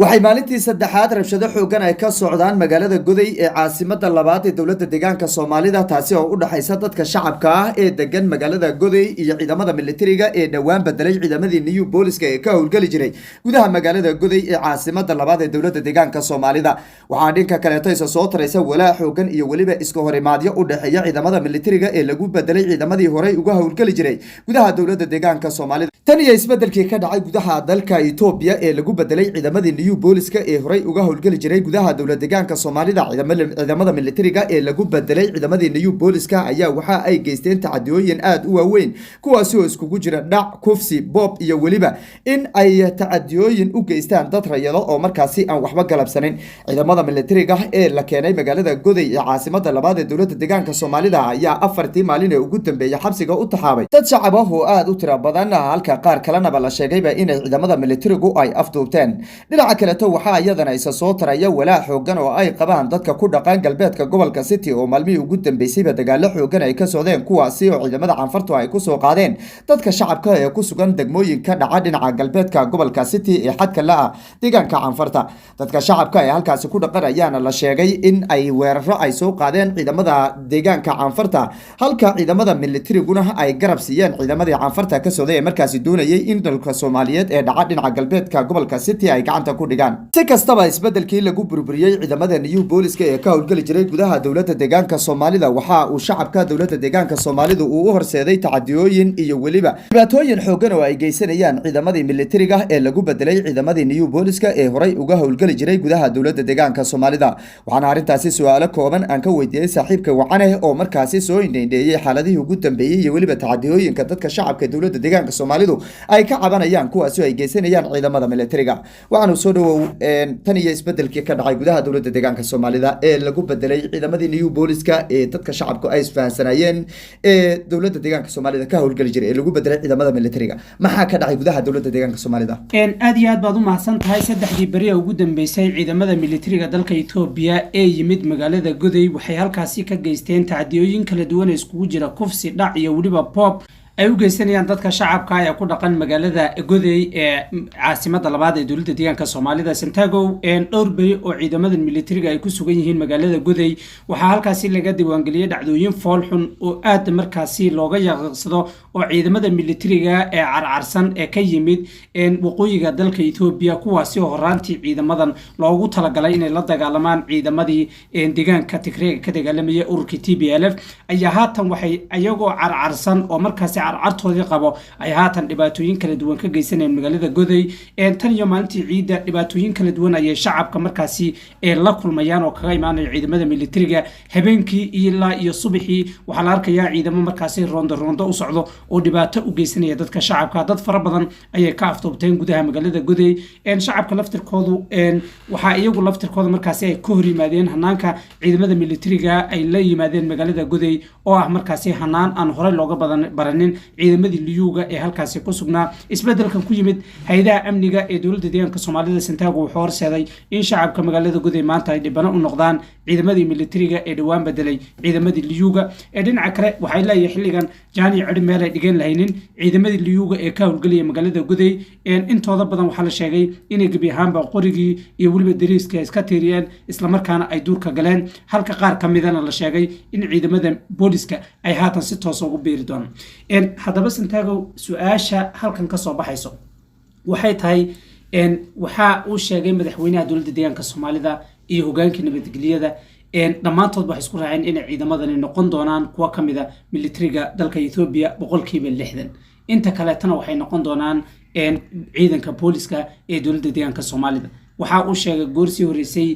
Waxay maalintii saddexaad rabshado xooggan ay ka socdaan magaalada Goday ee caasimada labaad ee dowladda deegaanka Soomaalida, taasi oo u dhexaysa dadka shacabka ah ee degan magaalada Goday iyo ciidamada militariga ee dhowaan bedelay ciidamadii New Booliska ee ka howlgeli jiray gudaha magaalada Goday ee caasimada labaad ee dowladda deegaanka Soomaalida. Waxaa dhinka kaleeto isa soo taraysa walaac xoogan iyo weliba iska horimaadyo u dhexeeya ciidamada militariga ee lagu bedelay ciidamadii horey uga howlgeli jiray gudaha dowladda deegaanka Soomaalida. Tan iyo isbedelkii ka dhacay gudaha dalka Etoobiya ee lagu bedelay ciidamadii New Booliska ee horey uga howlgeli jiray gudaha dowlad deegaanka Soomaalida, ciidamada militariga ee lagu bedelay ciidamadii New Booliska ayaa waxa ay geysteen tacadiyooyin aada u waaweyn, kuwaasi oo iskugu jira dhac, kufsi, boob iyo weliba in ay tacadiyooyin u geystaan dad rayado oo markaasi aan waxba galabsanin. Ciidamada militariga ee la keenay magaalada Goday ee caasimada labaad ee dowladda deegaanka Soomaalida ayaa 4tii maalin ee ugu dambeeyay xabsiga u taxaabay dad shacab ah oo aada u tiro badan, halka qaar kalenaba la sheegayba inay ciidamada militarigu ay afduubteen. Dhinaca kaleeto, waxaa iyadana isa soo taraya walaac xoogan oo ay qabaan dadka ku dhaqan galbeedka gobolka City, oo maalmihii ugu dambeysayba dagaalo xoogan ay ka socdeen, kuwaasi oo ciidamada Canfartu ay kusoo qaadeen dadka shacabka ee ku sugan degmooyinka dhaca dhinaca galbeedka gobolka City ee xadka la-ah deegaanka Canfarta. Dadka shacabka ee halkaasi ku dhaqan ayaana la sheegay in ay weeraro ay soo qaadeen ciidamada deegaanka Canfarta, halka ciidamada militariguna ay garab siiyeen ciidamadii Canfarta ka socday ee markaasi doonayay in dalka Soomaaliyeed ee dhaca dhinaca galbeedka gobolka City ay gacanta ku dhigaan. Si kastaba, isbedelkii lagu burburiyey ciidamada New Booliska ee ka howlgeli jiray gudaha dowladda deegaanka Soomaalida waxa uu shacabka dowladda deegaanka Soomaalidu uu u horseeday tacadiyooyin iyo weliba dhibaatooyin xoogan oo ay geysanayaan ciidamadii militariga ee lagu bedelay ciidamadii New Booliska ee horey uga howlgeli jiray gudaha dowladda deegaanka Soomaalida. Waxaana arrintaasi su-aalo kooban aan ka weydiiyey saaxiibka Wacaneh, oo markaasi soo indheindheeyey xaaladihii ugu dambeeyey iyo weliba tacadiyooyinka dadka shacabka dowladda deegaanka Soomaalidu ay ka cabanayaan, kuwaasi oo ay geysanayaan ciidamada militariga. Waxaanu soo dhawow. Tan iyo isbedelkii ka dhacay gudaha dowladda deegaanka Soomaalida ee lagu bedelay ciidamadii New Booliska ee dadka shacabku ay isfahansanayeen ee dowladda deegaanka Soomaalida ka howlgeli jiray ee lagu bedelay ciidamada militariga, maxaa ka dhacay gudaha dowladda deegaanka Soomaalida? Aad iyo aad baad u mahadsan tahay. Saddexdii beri ee ugu dambeysay, ciidamada militariga dalka Etoobiya ee yimid magaalada Goday waxay halkaasi ka geysteen tacdiyooyin kala duwan ee iskugu jira kufsi, dhac iyo weliba boob ay u geysanayaan dadka shacabka ee ku dhaqan magaalada Goday ee caasimada labaad ee dowladda deegaanka Soomaalida. Santagow, dhowr beri oo ciidamada militariga ay ku sugan yihiin magaalada Goday, waxaa halkaasi laga diiwaangeliyey dhacdooyin foolxun oo aad markaasi looga yaqiiqsado, oo ciidamada militariga ee carcarsan ee ka yimid waqooyiga dalka Etoobiya, kuwaasi oo horaantii ciidamadan loogu talagalay inay la dagaalamaan ciidamadii deegaanka Tigreega ka dagaalamayay, ururkii TPLF, ayaa haatan waxay ayagoo carcarsan oo markaasi carcartoodii qabo ay haatan dhibaatooyin kala duwan ka geysanayeen magaalada Goday. Tan iyo maalintii ciidda, dhibaatooyin kala duwan ayay shacabka markaasi la kulmayaan oo kaga imaanaya ciidamada militariga. Habeenkii ilaa iyo subaxii waxaa la arkayaa ciidamo markaasi roondo roondo u socdo oo dhibaato u geysanaya dadka shacabka. Dad fara badan ayay ka afduubteen gudaha magaalada Goday. Shacabka laftirkoodu waxaa iyagu laftirkooda markaasi ay ka hor yimaadeen hanaanka ciidamada militariga ay la yimaadeen magaalada Goday, oo ah markaasi hanaan aan horey looga badan baranin ciidamadii Liyuuga ee halkaasi ku sugnaa. Isbedelkan ku yimid hay-adaha amniga ee dowladda deegaanka Soomaalida, Santaago, wuxuu horseeday in shacabka magaalada Goday maanta ay dhibano u noqdaan ciidamadii militariga ee dhowaan bedelay ciidamadii Liyuuga. Ee dhinaca kale, waxay leeyahay xilligan jaani cidhi meel ay dhigan lahaynin ciidamadii Liyuuga ee ka howlgelaya magaalada Goday. Intooda badan waxaa la sheegay inay gebi ahaanba qorigii iyo weliba dariiskii ay iska tiiriyeen, islamarkaana ay duurka galeen, halka qaar ka midana la sheegay in ciidamada booliska ay haatan si toosa ugu biiri doonaan. Haddaba Santaagow, su-aasha halkan kasoo baxayso waxay tahay, waxaa uu sheegay madaxweynaha dowladda deegaanka Soomaalida iyo hogaankii nabadgelyada dhammaantood waxay isku raaceen inay ciidamadani noqon doonaan kuwo ka mida militariga dalka Etoobiya 60%, inta kaleetana waxay noqon doonaan ciidanka booliska ee dowladda deegaanka Soomaalida. Waxa uu sheegay goorsii horreysay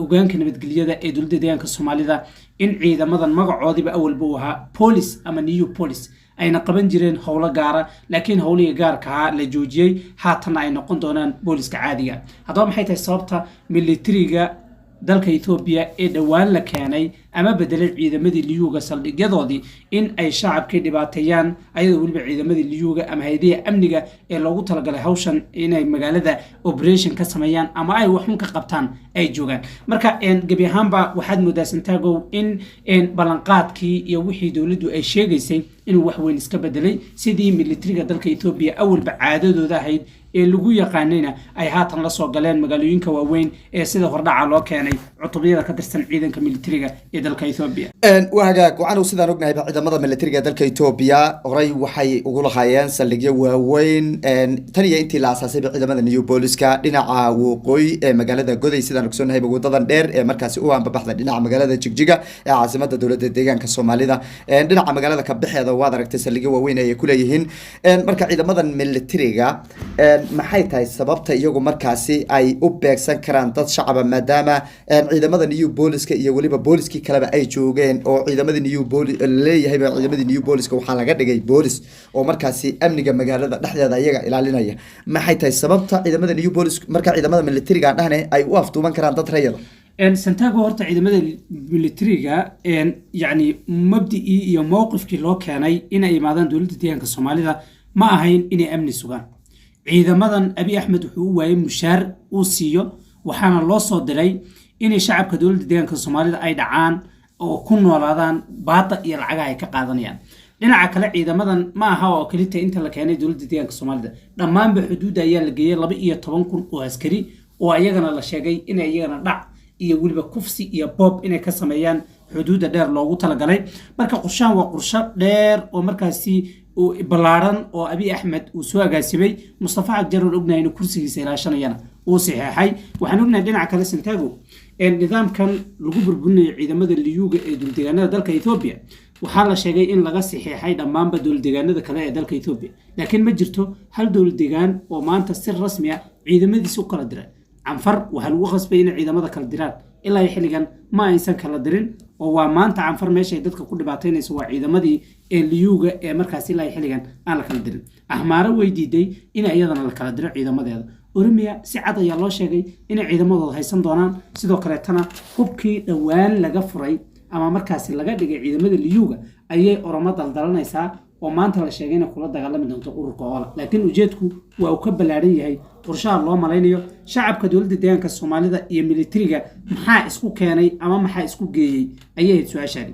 hogaanka nabadgelyada ee dowladda deegaanka Soomaalida in ciidamadan magacoodiiba awalba uu ahaa police ama new police, ayna qaban jireen howlo gaara, laakiin howlihii gaarka ahaa la joojiyey, haatanna ay noqon doonaan booliska caadiga. Haddaba maxay tahay sababta militariga dalka Etoobiya ee dhowaan la keenay ama bedelay ciidamadii Liyuuga saldhigyadoodii in ay shacabkii dhibaateeyaan, ayadoo weliba ciidamadii Liyuuga ama hay-adihi amniga ee loogu talagalay hawshan inay magaalada operation ka sameeyaan ama ay waxun ka qabtaan ay joogaan. Marka gebi ahaanba waxaad moodaa, Santagow, in ballanqaadkii iyo wixii dowladdu ay sheegaysay inuu wax weyn iska bedelay, sidii militariga dalka Etoobiya awalba caadadooda ahayd ee lagu yaqaanayna ay haatan la soo galeen magaalooyinka waaweyn ee sida hordhaca loo keenay cutubyada ka tirsan ciidanka militariga ee dalka Etoobiya. Waa hagaag. Waxaanu sidaan ognahayba ciidamada militariga dalka Etoobiya horey waxay ugu lahaayeen saldhigyo waaweyn tan iyo intii la aasaasayba ciidamada New Booliska dhinaca waqooyi ee magaalada Goday. Sidaan ogsoonnahayba, wadadan dheer ee markaasi u ambabaxda dhinaca magaalada Jigjiga ee caasimada dowladda deegaanka Soomaalida, dhinaca magaalada kabixeeda, waad aragtay, saldhigyo waaweyn ayay kuleeyihiin. Marka ciidamadan militariga maxay tahay sababta iyagu markaasi ay u beegsan karaan dad shacaba, maadaama ciidamada New Booliska iyo weliba booliskii kaleba ay joogeen, oo ciidamadii New Boli leeyahayba ciidamadii New Booliska waxaa laga dhigay boolis oo markaasi amniga magaalada dhexdeeda iyaga ilaalinaya? Maxay tahay sababta ciidamada New Bolis, marka ciidamada militariga aan dhahne, ay u afduuban karaan dad rayada? Santago, horta ciidamada militariga, yacni mabdi'ii iyo mowqifkii loo keenay inay imaadaan dowladda deegaanka Soomaalida ma ahayn inay amni sugaan. Ciidamadan Abiy Axmed wuxuu u waayey mushaar uu siiyo, waxaana loo soo diray inay shacabka dowladda deegaanka Soomaalida ay dhacaan oo ku noolaadaan baada iyo lacagaha ay ka qaadanayaan. Dhinaca kale, ciidamadan ma aha oo kelita inta la keenay dowladda deegaanka Soomaalida, dhammaanba xuduudda ayaa la geeyey 12,000 oo askari oo iyagana la sheegay inay iyagana dhac iyo weliba kufsi iyo boob inay ka sameeyaan xuduudda dheer loogu talagalay. Marka qorshahan waa qorsho dheer oo markaasi ballaaran oo Abiy Axmed uu soo agaasimay, Mustafa Cagjar oon ognahay inuu kursigiisa ilaashanayana uu saxeexay. Waxaan ognahay dhinaca kale, Santago, nidaamkan lagu burburinayo ciidamada Liyuuga ee dowladdeegaanada dalka Etoobiya waxaa la sheegay in laga saxeexay dhammaanba dowladdeegaanada kale ee dalka Etoobiya, laakiin ma jirto hal dowladdeegaan oo maanta si rasmi ah ciidamadiisa u kala diray. Canfar waxaa lagu khasbay inay ciidamada kala diraan, ilaa iyo xilligan ma aysan kala dirin, oo waa maanta Canfar meeshay dadka ku dhibaataynayso waa ciidamadii ee Liyuuga ee markaas ilaa iyo xilligan aan la kala dirin. Axmaaro way diiday in iyadana la kala diro ciidamadeeda. Oromiya si cad ayaa loo sheegay inay ciidamadooda haysan doonaan. Sidoo kaleetana hubkii dhowaan laga furay ama markaasi laga dhigay ciidamada Liyuuga ayay Oromo daldalanaysaa, oo maanta la sheegay inay kula dagaalami doonto ururka OLA. Laakiin ujeedku waa uu ka ballaaran yahay qorshaha loo malaynayo. Shacabka dowladda deegaanka Soomaalida iyo militariga maxaa isku keenay ama maxaa isku geeyey ayay ahayd su-aashaadi.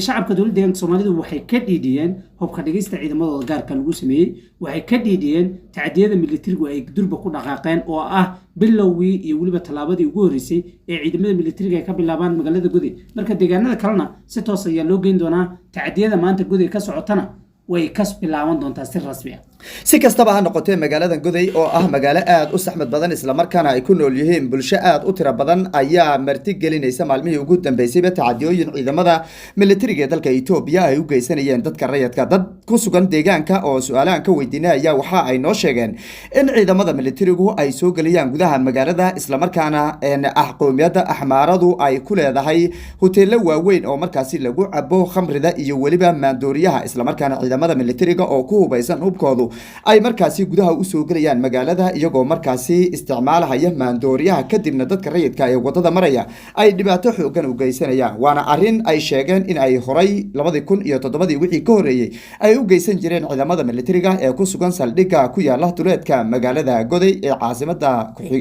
Shacabka dowladda deegaanka Soomaalidu waxay ka dhiidhiyeen hubka dhigista ciidamadooda gaarka lagu sameeyey, waxay ka dhiidhiyeen tacdiyada militarigu ay durba ku dhaqaaqeen, oo ah bilowgii iyo weliba tallaabadii ugu horreysay ee ciidamada militariga ay ka bilaabaan magaalada Goday. Marka deegaanada kalena si toos ayaa loo geyn doonaa. Tacdiyada maanta Goday ka socotana way kas bilaaban doontaa si rasmi ah. Si kastaba ha noqotee, magaalada Goday oo ah magaalo aada u saxmad badan, islamarkaana ay ku nool yihiin bulsho aada u tiro badan, ayaa marti gelinaysa maalmihii ugu dambeysayba tacadiyooyin ciidamada militariga ee dalka Etoobiya ay u geysanayeen dadka rayadka. Dad ku sugan deegaanka oo su-aalahan ka weydiinay ayaa waxa ay noo sheegeen in ciidamada militarigu ay soo geliyaan gudaha magaalada, islamarkaana ah qowmiyadda Axmaaradu ay ku leedahay hoteelo waaweyn oo markaasi lagu cabo khamrida iyo weliba maandooriyaha, islamarkaana ciidamada militariga oo ku hubaysan hubkoodu ay markaasi gudaha usoo gelayaan magaalada, iyagoo markaasi isticmaalahaya maandooriyaha, kadibna dadka rayidka ee wadada maraya ay dhibaato xoogan u geysanayaan. Waana arrin ay sheegeen in ay horay 2007-dii wixii ka horreeyey ay u geysan jireen ciidamada militariga ee ku sugan saldhigga ku yaala duleedka magaalada Goday ee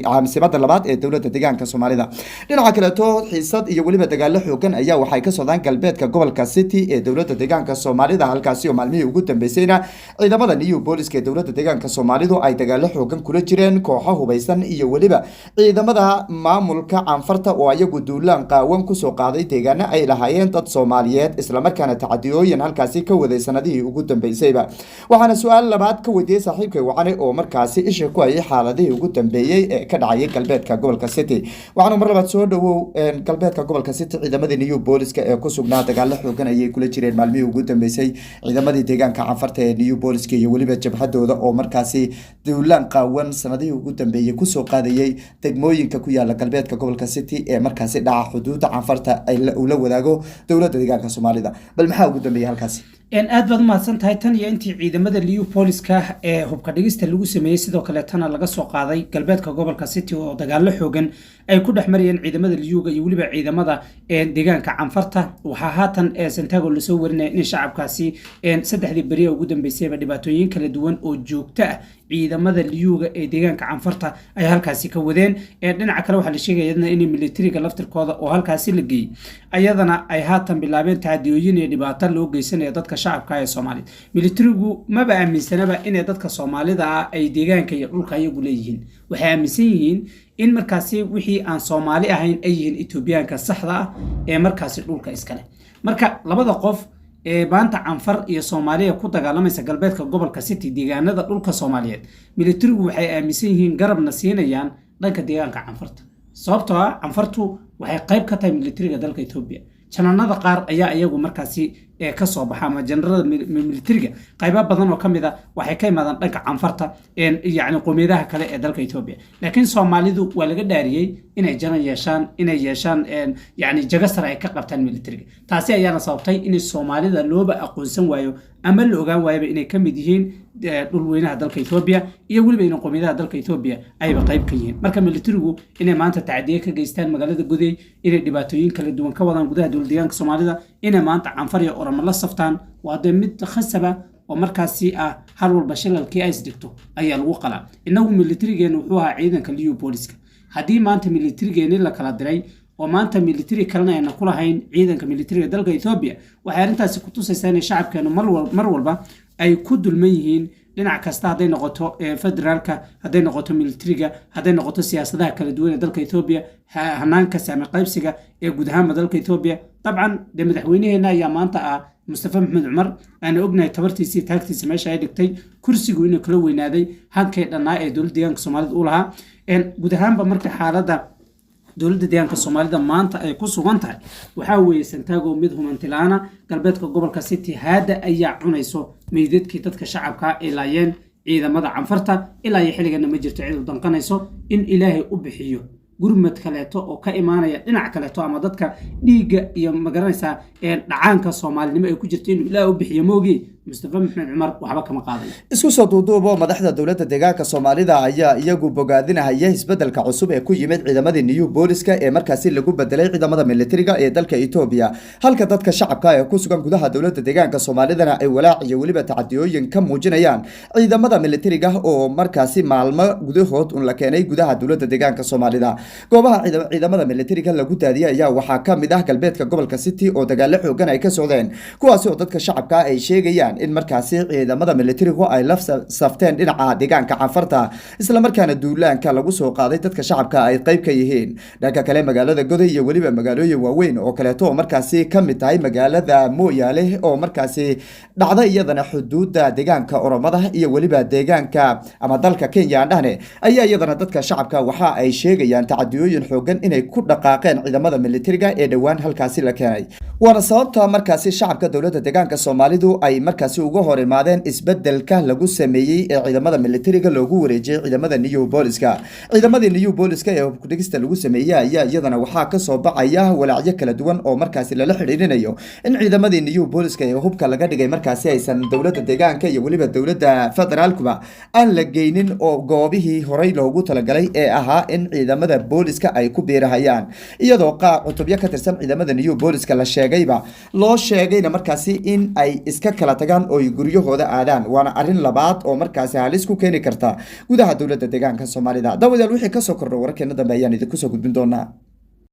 caasimada labaad ee dowladda deegaanka Soomaalida. Dhinaca kaleeto, xiisad iyo weliba dagaalo xoogan ayaa waxay ka socdaan galbeedka gobolka City ee dowladda deegaanka Soomaalida, halkaasi oo maalmihii ugu dambeysayna ciidamada New Booliska ee dowladda deegaanka Soomaalidu ay dagaalo xoogan kula jireen kooxo hubaysan iyo weliba ciidamada maamulka Canfarta oo ayagu duulaan qaawan kusoo qaaday deegaano ay lahaayeen dad Soomaaliyeed, islamarkaana tacadiyooyin halkaasi ka waday sanadihii ugu dambeysayba. Waxaana su-aal labaad ka weydiiyey saaxiibkay Wacane oo markaasi isha ku hayay xaaladihii ugu dambeeyey ee ka dhacayay galbeedka gobolka City. Waxaanu mar labaad soo dhawow. Galbeedka gobolka City ciidamadii New Booliska ee ku sugnaa dagaalo xoogan ayay kula jireen maalmihii ugu dambeysay ciidamadii deegaanka Canfarta ee New Booliska iyo weliba jabhadooda oo markaasi duulaan qaawan sanadihii ugu dambeeyey kusoo qaadayay degmooyinka ku yaala galbeedka gobolka City ee markaasi dhaca xuduudda Canfarta uu la wadaago dowladda deegaanka Soomaalida. Bal maxaa ugu dambeeyey halkaasi? Aad baad umahadsan tahay. Tan iyo intii ciidamada Liyu Booliska ee hubka dhigista lagu sameeyey, sidoo kaleetana laga soo qaaday galbeedka gobolka City oo dagaallo xoogan ay ku dhex marayeen ciidamada Liyuga iyo weliba ciidamada deegaanka Canfarta, waxaa haatan Santago lasoo warinaya in shacabkaasi 3dii beriya ugu dambeysayba dhibaatooyin kala duwan oo joogto ah ciidamada Liyuga ee deegaanka Canfarta ay halkaasi ka wadeen. Dhinaca kale, waxaa la sheegaya iyadana in militariga laftirkooda oo halkaasi la geeyey ayadana ay haatan bilaabeen tacadiyooyin iyo dhibaato loo geysanayo dadka shacabka ee Soomaaliyeed. Militarigu maba aaminsanaba inay dadka Soomaalida ah ay deegaanka iyo dhulka iyagu leeyihiin. Waxay aaminsan yihiin in markaasi wixii aan Soomaali ahayn ay yihiin Etoobiyaanka saxda ah ee markaasi dhulka iskale. Marka labada qof ee maanta Canfar iyo Soomaaliya ku dagaalamaysa galbeedka gobolka City, deegaanada dhulka Soomaaliyeed, militarigu waxay aaminsan yihiin, garabna siinayaan dhanka deegaanka Canfarta, sababtoo ah Canfartu waxay qayb ka tahay militariga dalka Etoobiya. Jananada qaar ayaa iyagu markaasi ka soo baxa, ama janarada militariga qaybo badan oo ka mid a waxay ka imaadaan dhanka Canfarta, yacni qowmiyadaha kale ee dalka Etoobiya. Laakiin Soomaalidu waa laga dhaariyey inay janan yeeshaan, inay yeeshaan yacni jago sare ay ka qabtaan militariga. Taasi ayaana sababtay in Soomaalida looba aqoonsan waayo ama la ogaan waayaba inay ka mid yihiin dhulweynaha dalka Etoobiya iyo weliba in qowmiyadaha dalka Etoobiya ayba qayb ka yihiin. Marka militarigu inay maanta tacdiye ka geystaan magaalada Godey, inay dhibaatooyin kala duwan ka wadaan gudaha dowlad deegaanka Soomaalida, inay maanta Canfar iyo Oramo la saftaan, waa dee mid khasaba oo markaasi ah. Hal walba shilalkii ay isdhigto ayaa lagu qalaa. Innagu militarigeenu wuxuu ahaa ciidanka Liyu Booliska. Haddii maanta militarigeeni la kala diray oo maanta militari kalena ayna ku lahayn ciidanka militariga dalka Etoobiya, waxay arrintaasi ku tusaysaa inay shacabkeenu mar walba ay ku dulman yihiin dhinac kasta, hadday noqoto federaalka, hadday noqoto militariga, hadday noqoto siyaasadaha kala duwan ee dalka Etoobiya, hanaanka saami qaybsiga ee guud ahaanba dalka Etoobiya. Dabcan dee madaxweynaheena ayaa maanta ah Mustafa Maxamed Cumar, aana ognahay tabartiisii, taagtiisa meesha ay dhigtay, kursigu inuu kala weynaaday hankay dhannaa ee dowladda deegaanka Soomaalida u lahaa. Guud ahaanba marka xaaladda dowladda deegaanka Soomaalida maanta ay ku sugan tahay waxaa weeye, Santago, mid humantilaana. Galbeedka gobolka City haadda ayaa cunayso meydadkii dadka shacabka ay laayeen ciidamada Canfarta. Ilaa iyo xilligana ma jirto cid u danqanayso in Ilaahay u bixiyo gurmad kaleeto oo ka imaanaya dhinac kaleeto, ama dadka dhiigga iyo magaranaysaa dhacaanka Soomaalinimo ay ku jirto inuu Ilaahay u bixiyo moogi. Mustafa Maxamed Cumar waxba kama qaadayo. Isku soo duuduubo, madaxda dowladda deegaanka Soomaalida ayaa iyagu bogaadinahaya isbedelka cusub ee ku yimid ciidamadii New Booliska ee markaasi lagu bedelay ciidamada militariga ee dalka Etoobiya, halka dadka shacabka ee ku sugan gudaha dowladda deegaanka Soomaalidana ay walaac iyo weliba tacadiyooyin ka muujinayaan ciidamada militariga oo markaasi maalmo gudahood un la keenay gudaha dowladda deegaanka Soomaalida. Goobaha ciidamada militariga lagu daadiyay ayaa waxaa ka mid ah galbeedka gobolka City oo dagaalo xoogan ay ka socdeen, kuwaasi oo dadka shacabka ay sheegayaan in markaasi ciidamada militarigu ay la safteen dhinaca deegaanka Canfarta, islamarkaana duulaanka lagu soo qaaday dadka shacabka ay qayb ka yihiin. Dhanka kale, magaalada Goday iyo weliba magaalooyin waaweyn oo kaleeto oo markaasi ka mid tahay magaalada Mooyaale oo markaasi dhacda iyadana xuduuda deegaanka Oromada iyo weliba deegaanka ama dalka Kenya aan dhahne, ayaa iyadana dadka shacabka waxa ay sheegayaan tacadiyooyin xoogan inay ku dhaqaaqeen ciidamada militariga ee dhowaan halkaasi la keenay. Waana sababta markaasi shacabka dowladda deegaanka Soomaalidu ay markaasi uga hor imaadeen isbedelka lagu sameeyey ee ciidamada militariga loogu wareejiyey ciidamada New Booliska. Ciidamadii New Booliska ee hubkudhigista lagu sameeyey ayaa iyadana waxaa kasoo baxaya walaacyo kala duwan oo markaasi lala xidhiidhinayo in ciidamadii New Booliska ee hubka laga dhigay markaasi aysan dowladda deegaanka iyo weliba dowladda federaalkuba aan la geynin oo goobihii horey loogu talagalay ee ahaa in ciidamada booliska ay ku biirahayaan, iyadoo qaar cutubyo ka tirsan ciidamada New Booliska la sheegayba loo sheegayna markaasi in ay iska kala tagaan oo ay guryahooda aadaan. Waana arrin labaad oo markaasi halis ku keeni karta gudaha dowladda deegaanka Soomaalida. Daawadayaal, wixii kasoo kordho wararkeena dambe ayaan idinku soo gudbin doonaa.